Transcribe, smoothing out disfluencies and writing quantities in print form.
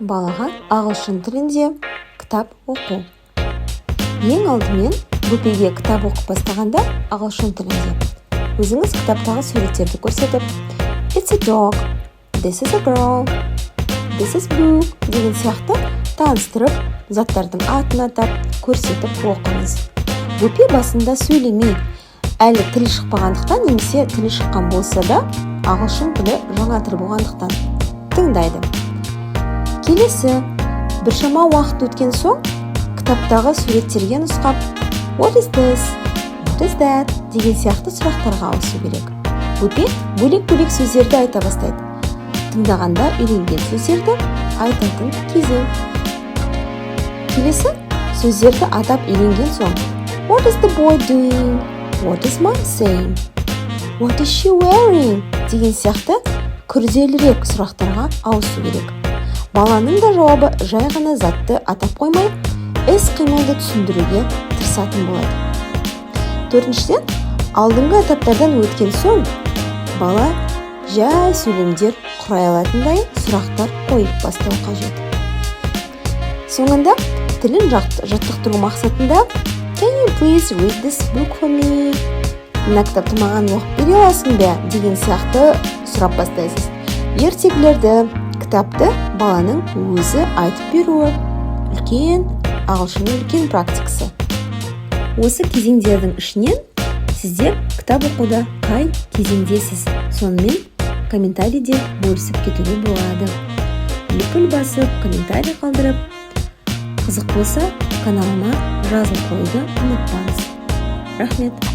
Балаға ағылшын тілінде кітап оқу. Ең алдымен бөпеге кітап оқып бастағанда, ағылшын тілінде өзіңіз кітаптағы суреттерді көрсетіп, "It's a dog", "This is a girl", "This is book" деген сияқты таныстырып, заттардың атын атап көрсетіп оқыңыз. Бөпе басында сөйлемей, әлі тілі шықпағандықтан немесе тілі шыққан болса да, ағылшын тілі жаңа тіл болғандықтан, тыңдайды. Келесі біршама уақыт өткен соң кітаптағы суреттерге нұсқап, "What is this? What is that?" деген сияқты сұрақтарға ауысу керек. Бөпе бөлек-бөлек сөздерді айта бастайды. Тыңдағанда үйренген сөздерді айтатын кезең. Келесі сөздерді атап үйренген соң, "What is the boy doing? What is mom saying? What is she wearing?" деген сияқты күрделірек сұрақтарға ауысу керек. Баланың да жауабы жай ғана затты атап қоймай, іс қимылды түсіндіруге тырысатын болады. Төртіншіден, алдыңғы этаптардан өткен соң бала жай сөйлемдер құрай алатындай сұрақтар қойып бастау қажет. Соңында тілін жаттықтыру мақсатында, "Can you please read this book for me?", "Мына кітапты маған оқып бере аласың ба?" деген сияқты сұрап бастайсыз. Ертегілерді, кітапты баланың өзі айтып беруі үлкен ағылшынның үлкен практикасы. Осы кезеңдердің ішінен сіздер кітап оқуда қай кезеңдесіз, сонымен комментарийде бөлісіп кетуге болады. Лүпіл басып, комментарий қалдырып, қызық болса, каналыма жазылып қоюды ұмытпаңыз. Рахмет.